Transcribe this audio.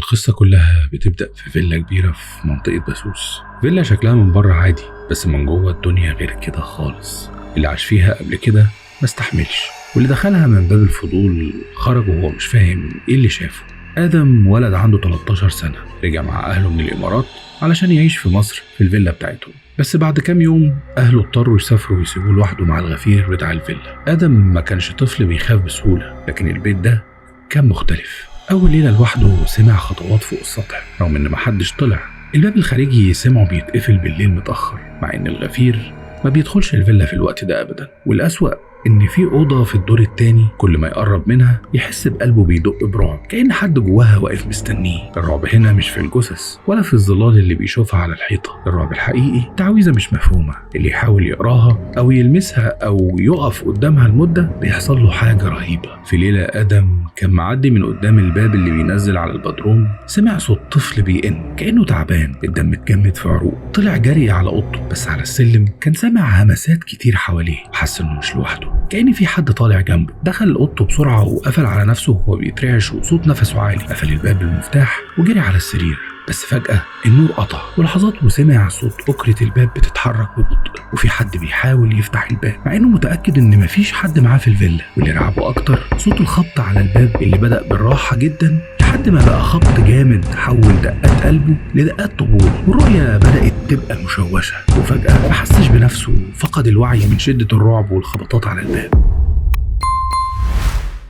القصة كلها بتبدأ في فيلا كبيرة في منطقة بسوس. فيلا شكلها من بره عادي، بس من جوه الدنيا غير كده خالص. اللي عاش فيها قبل كده ما استحملش، واللي دخلها من باب الفضول خرج وهو مش فاهم ايه اللي شافه. آدم ولد عنده 13 سنة، رجع مع أهله من الإمارات علشان يعيش في مصر في الفيلا بتاعتهم. بس بعد كام يوم أهله اضطروا يسافروا ويسيبوه لوحده مع الغفير بتاع الفيلا. آدم ما كانش طفل بيخاف بسهولة، لكن البيت ده كان مختلف. أول ليلة لوحده سمع خطوات فوق السطح رغم إن محدش طلع. الباب الخارجي سمعه بيتقفل بالليل متأخر، مع إن الغفير ما بيدخلش الفيلا في الوقت ده أبدا. والأسوأ إن في أوضة في الدور التاني كل ما يقرب منها يحس بقلبه بيدق برعب، كأن حد جواها واقف مستنيه. الرعب هنا مش في الجثث ولا في الظلال اللي بيشوفها على الحيطة، الرعب الحقيقي تعويذة مش مفهومة، اللي يحاول يقراها أو يلمسها أو يقف قدامها المدة بيحصل له حاجة رهيبة. في ليلة آدم كان معدي من قدام الباب اللي بينزل على البدروم، سمع صوت طفل بيئن كأنه تعبان، الدم اتجمد في عروقه. طلع جري على أوضته، بس على السلم كان سامع همسات كتير حواليه، حس إنه مش لوحده، كأن في حد طالع جنبه. دخل اوضته بسرعة وقفل على نفسه وهو بيترعش وصوت نفسه عالي. قفل الباب بالمفتاح وجري على السرير، بس فجأة النور قطع، ولحظات وسمع صوت أكرة الباب بتتحرك ببطء، وفي حد بيحاول يفتح الباب مع إنه متأكد إن مفيش حد معاه في الفيلا. واللي رعبه أكتر صوت الخبط على الباب اللي بدأ بالراحة جدا لحد ما بقى خبط جامد حول دقات قلبه لدقات طبول، والرؤية بدأت تبقى مشوشة. وفجأة ما حسش بنفسه، فقد الوعي من شدة الرعب والخبطات على الباب.